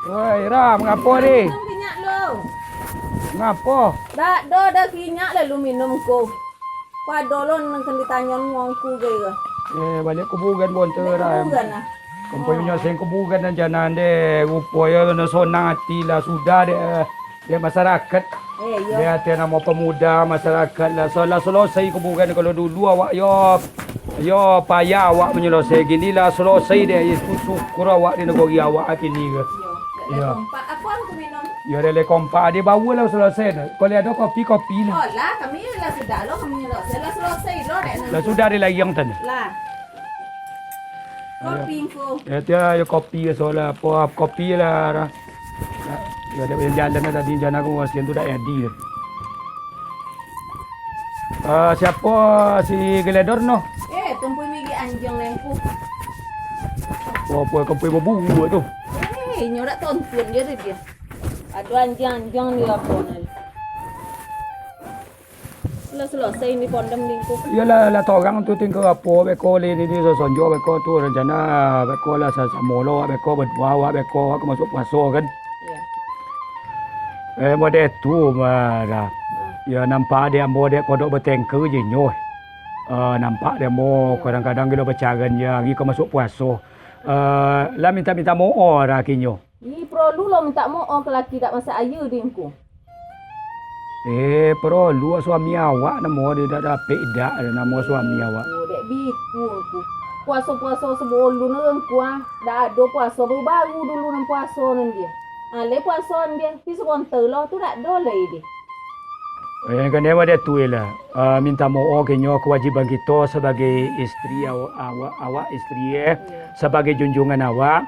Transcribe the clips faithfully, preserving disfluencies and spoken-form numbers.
Oi, Ra, mangapo, Ri? Minum minyak lo. Ngapo? Dak do, dah kinyak lalu minum ko. Pado lo nan kan ditanyo wangku ge. Eh, baliak kuburan bonto, Ra. Kuburan lah. Kompoi minyo sen kuburan nan janan deh. Rupo yo nan sonang ati lah sudah deh. Dek masyarakat. Eh, iyo. Dek ati namo pemuda masyarakat lah. So, lah selesai kuburan kalau dulu awak yo. Yo, payah awak manyelesai, kini lah selesai deh. Itu syukur awak di negeri awak kini ke. Iyo. Iyo. Kompak. Apo aku minum? Yo, dah kompak. Dia bawa lah selesai dah. Kalau ada kopi, kopi lah. Oh, lah, kami lah sudah lo, kami selesai. Lah selesai lo, dek. Lah sudah ada lagi yang tanya. Lah. Kopi ko. Ya, tiap yo kopi yo solah. Apo, kopi lah, Ra. Yo, ada yang jalan lah tadi, jalan aku masian tu dak jadi. Ah, siapo si Geledor no? Eh, tumpui migi anjing lengku. Apo, apo, kompoi baburuak tu. Eh, inyo dak tonton dia tu dia. Ado anjing-anjing dia apo ni. Lah selesai ni pondam lingku. Iyolah, lah torang tu tingkah apo, beko le ni, ni sosonjo, beko tu rencana, beko lah sa-, samo lo, beko badua, awak beko, awak ka masuk puaso kan. Iya. Eh, model tu, Mara. Ya, nampak dek ambo dek kodok batengka je nyo. Eh, nampak dek ambo kadang-kadang gilo bacaran je, hari ka masuk puaso. Eh, lah minta-minta maoh lah kinyo. Ih, porolu lo minta maoh ka laki dak masak aia di ngku. Eh, porolu suami awak namo di dak dapek dak namo suami awak. Oh, dek bitu ngku. Puaso-puaso sabalun ngku ah. Dak ado puaso baru-baru dulu nan puaso nan dia. Alai puaso nan dia, pi sabonta lo tu dak ado lai deh. Eh, kan dia model tu lah. Ah, minta maoh kinyo kewajiban kito sabagai istri awa-, awak, awak istri eh, sabagai junjungan awak.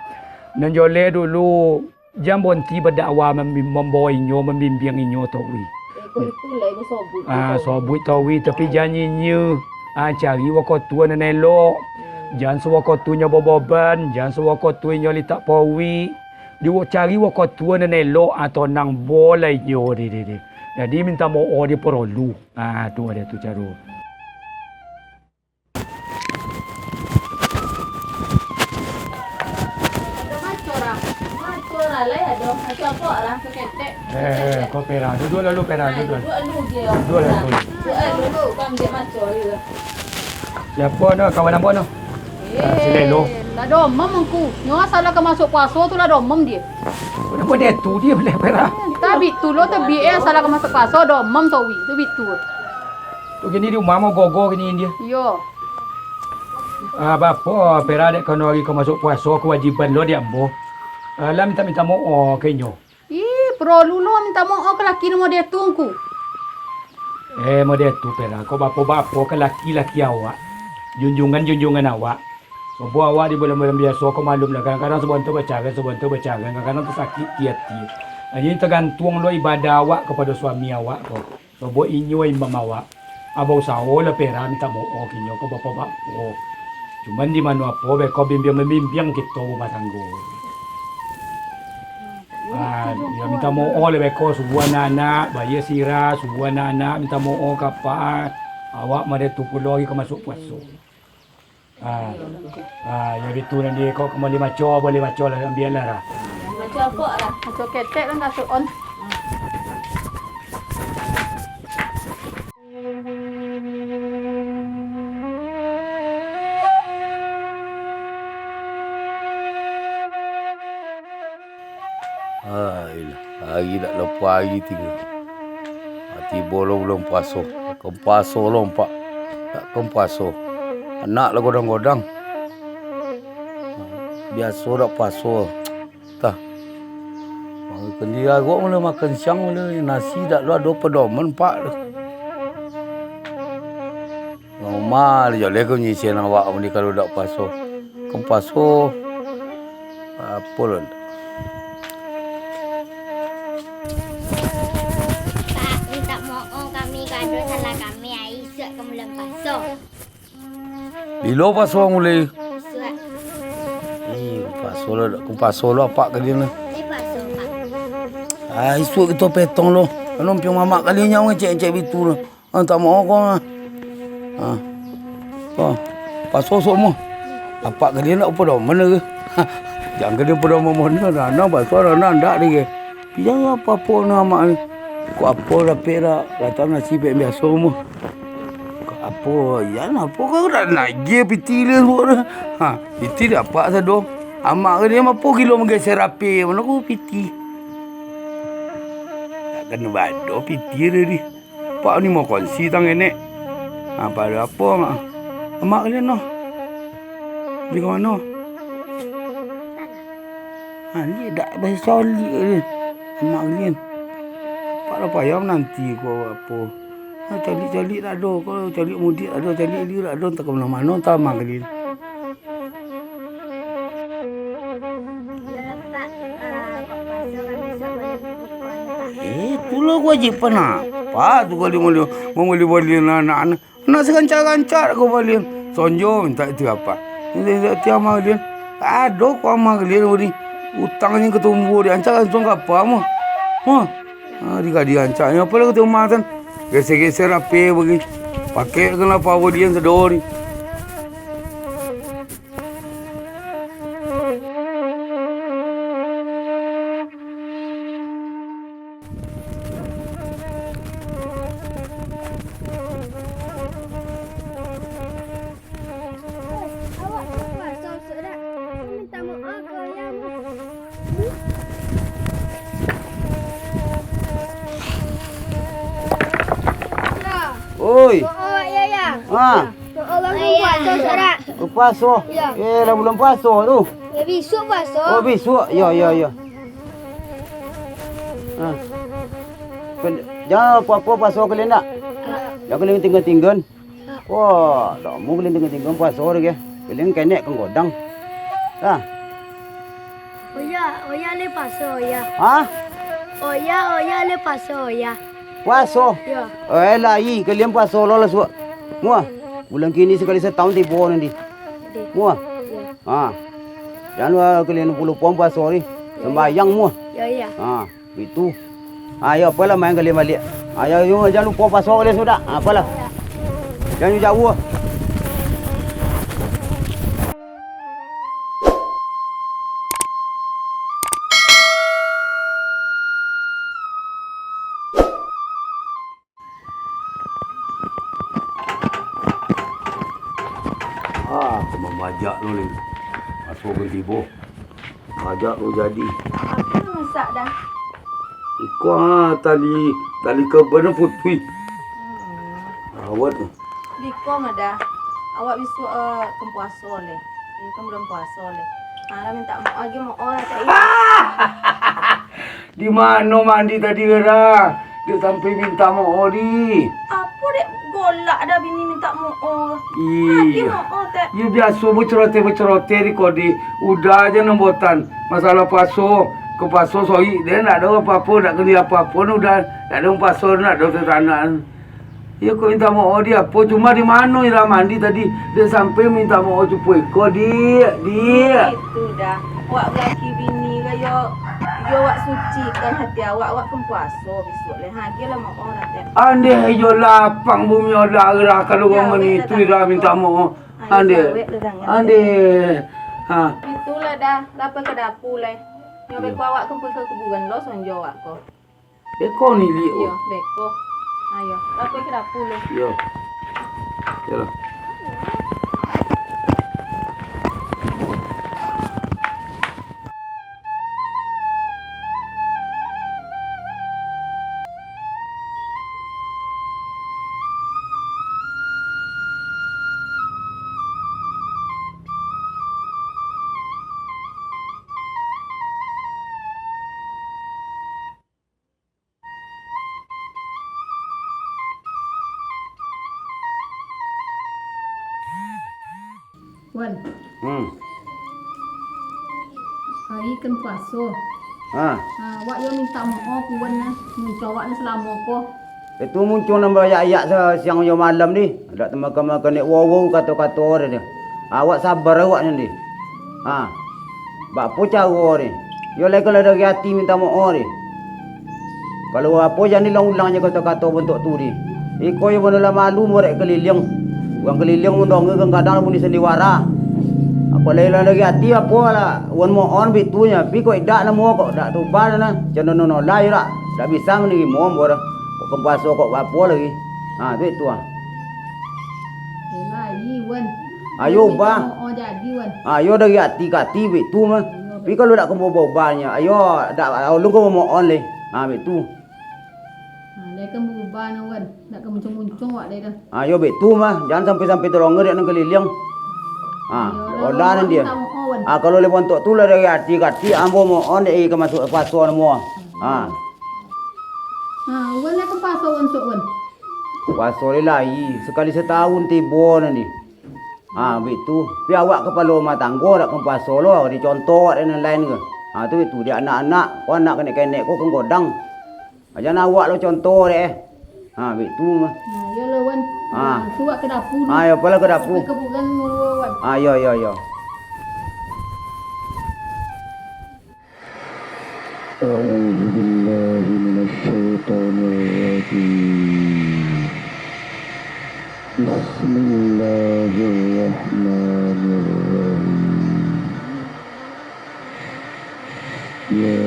Nan joleh dulu, jan bonti badakwah mambi-, mambawa inyo, mambimbiang inyo, Towi. Eh, kok itu lah, ibu sobut tu, Ah, Towi. Sobut, Towi, tapi jan inyo, ah, cari wakotua nan elok. Hmm. Jan sawakotua inyo baboban, jan sawakotua inyo litak pawi. Di wa-, cari wakotua nan elok, ah, tonang bo lah inyo, deh, deh, deh. Jadi, minta maoh dia porolu. Ah, tu ada tu caro. Ado maco urang. Maco urang lai ado. Maco apo urang tu ketek. Eh, eh, kau Pera. Duduak lalu, Pera, duduak. Duduak lalu je. Duduak lalu. Duduak lalu, kau ambiak maco je. Siapo no? Kawan ambo no? Ah, si Lelo. Eh, lah domam angku. Nyo asal lah ka masuk puaso tu lah domam dia. Kenapa dia tu dia boleh Pera? Tapi tu lo, tapi eh, asal lah ka masuk puaso domam tu, wi. Tu bitu. Tu kini di rumah mau gogo kini dia. Iyo. Ah, bapo, Pera dek kano hari ka masuk puaso, kewajiban lo di ambo. Ah, lah minta-minta maoh ka inyo. Ih, porolu lo minta maoh ka laki namo dia tu ngku. Eh, model tu, Pera. Kok bapo-bapo ka laki-laki awak. Junjungan-junjungan awak. Sobo awak di bulan-bulan biaso ko malum lah. Kadang-kadang sabonto bacaran, sabonto bacaran. Kadang-kadang tu sakik ti ati. Nah, jadi tagantuang lo ibadah awak kapado suami awak ko. Sobo inyo imam awak. Abah usaho lah Pera minta maoh kinyo ko bapo-bapo. Cuman di mano apo beko bimbiang-mambimbiang kito rumah tanggo. Ah, yo minta maoh lah beko subuah anak-anak, bayia sira, subuah anak-anak, minta maoh ka apak. Awak mode tu pulo lagi ka masuk puaso. Ah, ah, yo bitu nan di ko kembali maco, boleh maco lah, ambiak lah, Ra. Maco apo, Ra? Maco ketek kan kasuk on. Hailah, ari dak lapo ari tigo. Ah, tibo lo bulan puaso. Dak kan puaso lo, Pak. Dak kan puaso. Anak lah godang-godang. Biaso dak puaso. Tah. Makan di agok mula makan siang mula. Nasi dak lo ado pedoman, Pak, tu. Normal jo leh ko nyisian awak ni kalau dak puaso. Kan puaso, apo lo ndak. Pak, minta maoh kami, kado salah kami, ai, isuak ka bulan puaso. Bilo puaso mulai? Isuak. Ih, puaso lo, dak kan puaso lo apak kalian lah. Ni puaso, Pak. Ah, isuak kito petong lo. Anu, piang mamak kalian nyawa ngecek-ngecek bitu lah. Ah, tak mau kau ah. Ah. Kau. Paso sok mu. Apak gadian nak upa doman ke? Jan kena pado mamono, ranah baso, ranah ndak deh. Pian apo-apo no amak ni. Kok apo dapek dak, datang nasi bek biaso mah. Kok apo, yan apo kau dak naik je piti dia tu dah. Ha, piti dapat sado. Amak kalian apo gilo manggeser ape, mano ku piti. Dak kena bado piti dia di. Pak ni mau kongsi tang kenek. Ha, pada apo mak? Amak kalian noh. Di ka mano? Ha, ni dak basolik ni. Amak kalian. Pak lah payah nanti ko apo. Ha, caliak-caliak dak ado, ko caliak mudik dak ado, caliak liur dak ado, entah ka mano-mano, entah amak kalian. Eh, tu lah kewajiban apa tu kali mambali, mambali-bali anak-anak. Anak sarancak-rancak ko balian. Sonjo mintak ati apak. Mintak ati amak kalian. Ado ko amak kalian bari. Utang ni katumbuah di ancak langsung ka apa mah. Mah. Ha, di kadi ancaknyo apo lah ka rumah tan. Geser-geser ape bagi. Pakai kena power dia sado ni. Awak tu pasal sudah minta maaf ke yang Oi. Oh, ya, ya. Ha. Orang puasa sorak. Puaso. Ya. Eh, lah bulan puaso tu. Ya, besok puasa. Oh, besok. Ya, ya, ya. Ha. Pen-, jan apo-apo puaso kalian dak? Jan kalian tingga-tingga. Wah, lamo kalian tingga-tingga puaso tu, ke? Kalian kenek kan godang. Ha. Oya, oya le puaso, oya. Ha? Oya, oya le puaso, oya. Puaso? Yo. Eh, lai, kalian puaso lo lah suak. Muah. Bulan kini sakali satahun tibo nanti. Deh. Muah. Yo. Ha. Jan lah kalian lupo-lupo puaso ni. Yo, yo. Sambayang muah. Yo, yo. Ha, bitu. Ha, yo, apolah main kalian baliak. Ha, yo, yo, jan lupo puaso kalian sudah. Ha, apolah. Jan jauah. Ah, aku mamajak lo ni. Masuk pun tibo. Majak lo jadi. Aku masak dah. Iko, ah, tali, tali kebun putuih. Hmm. Awet. Biko mah dah. Awak bisuak, eh, kan puaso leh. Ini kan bulan puaso leh. Ah, lah minta maaf lagi, maaf lah, Cak. Di mano mandi tadi, Ra? Dek sampai minta maaf, di. Apo dek golak dah bini minta maaf? Ih. Lagi maaf, Tek. Yo biaso baceloteh-baceloteh di ko, di. Udah aja nambotan. Masalah puaso, ka puaso soik deh, ndak ado apo-apo, ndak kena apo-apo, udah, ndak ado puaso, ndak ado tatanan. Iyo, kok minta maoh di apo? Cuma di mano Ira mandi tadi? Dek sampai minta maoh cupo iko, Dik, Dik. Itu dah. Awak balaki bini ka yo, yo awak sucikan hati awak, awak kan puaso bisuak leh. Ha, agiahlah maoh lah, Tek. Andeh iyo lapang bumi olah Ira, kalau urang manitu Ira minta maoh. Andeh. Andeh. Ha. Itulah dah, lapeh ka dapu leh. Nyo beko awak kan pai ka kuburan lo sonjo awak ko. Beko ni, Lik, oh. Iyo, beko. Ayo, lapeh ka dapu lo. Iyo. Iyolah. Wan. Hmm. Ari kan puaso. Ha. Ha, awak yo minta maoh ka Wan nah. Muncuang awak ni salamo ko. Itu muncuang nan baayak-ayak sa-, siang jo malam ni. Dak tamakan-makan dek wowo kato-kato dek dia. Awak sabar awak ni. Ha. Baapo caro ni? Yo lai kalau dari ati minta maoh ni. Kalau apo jan diulang-ulang je kato-kato bantuak tu ni. Iko yo bana lah malu murek kaliliang. Urang kaliliang mandonga kadang-kadang lah bunyi sandiwara. Kok lai lah dari ati apo lah, wan mohon bitu nyo, tapi kok indak namo kok dak tuban nah, cando nono lai dak, dak bisa manarimo ambo dah. Kok kan puaso kok apo lagi. Ha, tu itu ah. Ayo, Lai, Wan. Ayo, Wan, ubah. Mohon jadi, Wan. Ayo dari ati ka ati bitu mah. Ayo, tapi kalau dak kan ubah-ubah nyo, ayo dak ulun ko mohon leh. Ha, bitu. Ha, lai kan barubah nah, Wan. Dak ka muncung-muncung awak lai dah. Ha, yo, baitu mah. Jan sampai-sampai talongo dek nan kaliliang. Ha, yo, lah, olah nan dia. Minta maaf, Wan. Ha, kalau lai bantuak tu lah dari ati ka ati, ambo mohon dek ka masuak puaso namo. Ha. Ha, Wan, lai kan puaso, Wan, sok, Wan. Puaso lai, lai. Sakali satahun tibo nan di. Ha, baitu. Tapi awak kapalo rumah tanggo dak kan puaso lo, dicontoh awak dek nan lain ko. Ha, tu baitu, dek anak-anak, ko anak kanek-kanek ko kan godang. Jan awak lo contoh dek, eh. Ha, baitu mah. Nah, yo lo, Wan. Ha. Nah, suwak ka dapu ni. Ha, yo, pala ka dapu. Sampai ka bulan dulu, Wan. Ha, yo, yo, yo. أعوذ بالله من الشيطان الرجيم. بسم الله الرحمن الرحيم. يا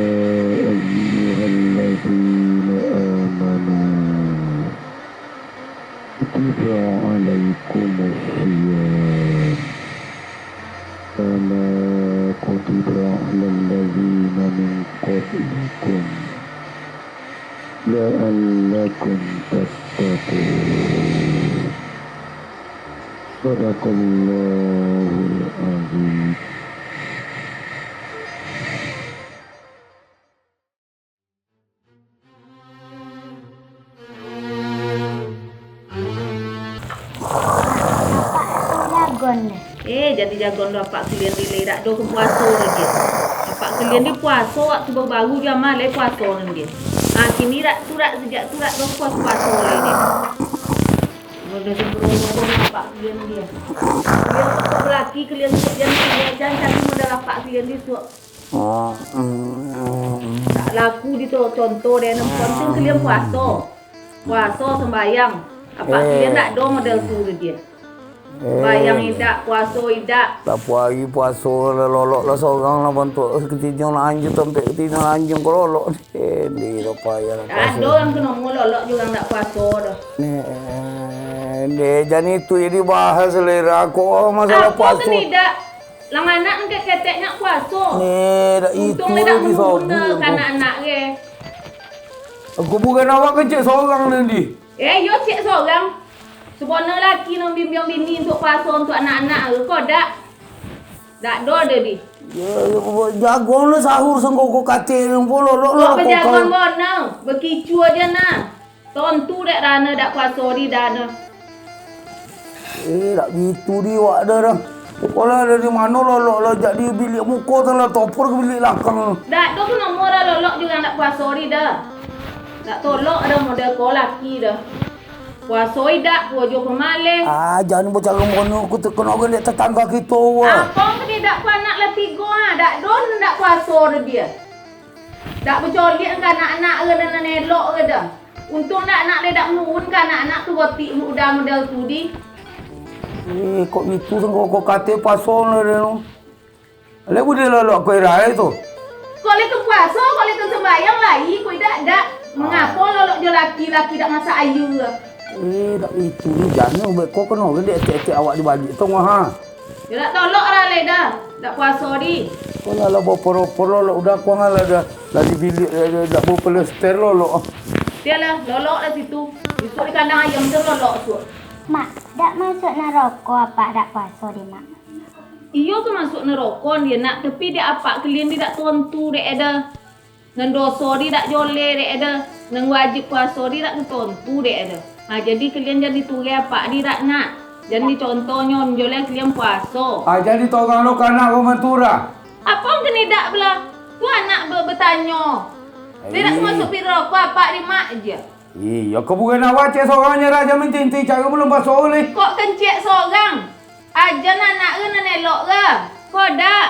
أيها الذين آمنوا كتب عليكم الصيام كما كتب على الذين من قبلكم لعلكم تتقون. صدق الله العظيم. Apak tu jagon deh. Eh, jadi jagon do apak kalian di lai dak do ka puaso lai dia. Apak kalian di puaso waktu baru-baru jo amak lai puaso nan dia. Ha, kini dak tu dak sajak tu dak do puaso-puaso lai dia. Model sembrono apak kalian dia. Kalian tu balaki kalian tu jan jan cari model apak kalian di suak. Tak laku di tu, contoh deh, nan penting kalian puaso. Puaso, sembayang. Apak kalian dak do model tu deh dia. Sembayang idak, puaso idak. Tiap hari puaso lah, lolok lah sorang lah bantuak ketiduan anjing, tampek ketiduan anjing ko lolok. Eh, di lo payah lah puaso. Dak do urang ka namo lolok jo urang dak puaso doh. Deh, jan itu jadi bahas selera ko masalah puaso. Apo kini dak? Lah anak nan ketek-ketek nyo puaso. Neh, dak itu. Untuang lai dak lagi mangumuna sabu ka anak-anak ge. Aku bukan awak kan cek sorang nan di. Eh, yo cek sorang. Sabono laki nan bimbiang bini untuak puaso untuak anak-anak ge, ko dak? Dak do de di. Yo, yo, jagon lah sahur sangko ko katek nan pulo, lok, lok, kok bajagon bono, bakicuah je nah. Tontu dek dana dak puaso di dana. Eh, dak bitu di wak dah, dah. Kepala dari mano lolok lah, jak di bilik muko tu lah, topor ka bilik lakang. Dak tu, ka namo lah lolok jo urang dak puaso di dah. Dak tolok dah model ko laki dah. Puaso idak, puajo pamaleh. Ah, jan bajalan bono, ku tekeno gendek tetangga kito, wah. Apo ka di dak ku anak lah tigo, ah, dak don dak puaso dah dia. Dak bacoliak ka anak-anak ge nan elok ge dah. Untuang dak anak le dak murun ka anak-anak tu botik muda model tu di. Eh, kok itu sangko ko kate pasong le tu. Le budi lolok ko irai tu. Kok le tu puaso, kok le tu sembayang lai, kok idak dak. Mangapo lolok jo laki, laki dak masak aia? Eh, dak itu ni jano beko keno gede etek-etek awak di balik tu ha. Yo dak tolok lah le dah. Dak puaso di. Kok lah, lah boporo-poro lah, udah kuang lah dah. Lah di bilik, eh, dak bopolester lolok. Dia lah, lolok lah situ. Bisuak di kandang ayam tu lolok tu. Mak, dak masuk naroko apak dak puaso di, Mak? Iyo tu masuk naroko dia nak, tapi dek apak kalian di dak tontu dek eda. Nan doso di dak joleh dek eda, nan wajib puaso di dak tetontu dek eda. Ha, jadi kalian jan dituruih apak di dak nak. Jan dicontohnyo, joleh kalian puaso. Ha, jadi torang lo kanak ko mantu dah. Apo kini dak belah? Tu anak be-, betanyo. Dia dak masuk piro ko apak di mak je. Iyo, kebukan awak cek sorang nyo raja minti-minti cara belum puaso leh. Kok kencek sorang? Ajan anak e nan elok ga? Ko dak?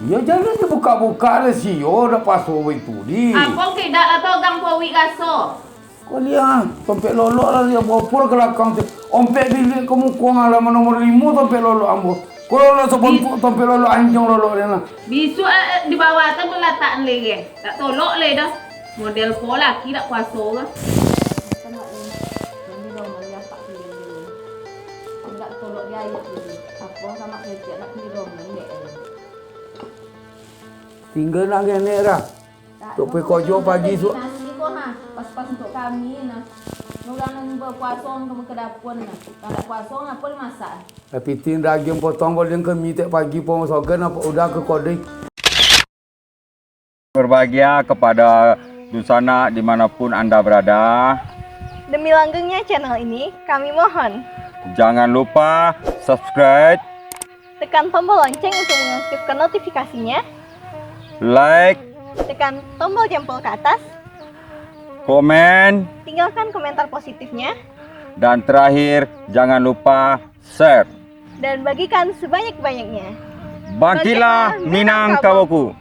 Iyo, jan dibuka-buka lah sio, dak puaso itu di. Apo kini dak lah togang powik raso? Ko liek, tompek lolok lah, dia bopor ka lakang tu. Ompek bilik ka muko halaman nomor limo, tompek lolok ambo. Kalau lah sabontuak tampek lolok anjong lolok dia lah. Bisuak, eh, eh, di bawah tu balatakan lereng. Tak tolok lai dah. Model ko laki dak kuaso ka. Kan wak ni, yang di rumah ni apak sendiri dulu. Dak tolok di air dulu. Apo sama kecek nak di rumah ni, dek. Tingga nak kenek dah. Tok pai kojo pagi suak. Nasi ko, ha, pas-pas untuk kami, nah. Urang nan bapuaso ka dapua, nah. Kalau dak puaso, ngapo dimasak? Kapiting dagiang potong, balian ka mie tiok pagi, po sogan apo udah ka kodai. Berbahagia kepada dunsanak di mana pun Anda berada. Demi langgengnya channel ini, kami mohon. Jangan lupa subscribe. Tekan tombol lonceng untuk mengaktifkan notifikasinya. Like. Tekan tombol jempol ke atas. Komen. Tinggalkan komentar positifnya. Dan terakhir, jangan lupa share. Dan bagikan sebanyak-banyaknya. Bangkitlah Minangkaboku.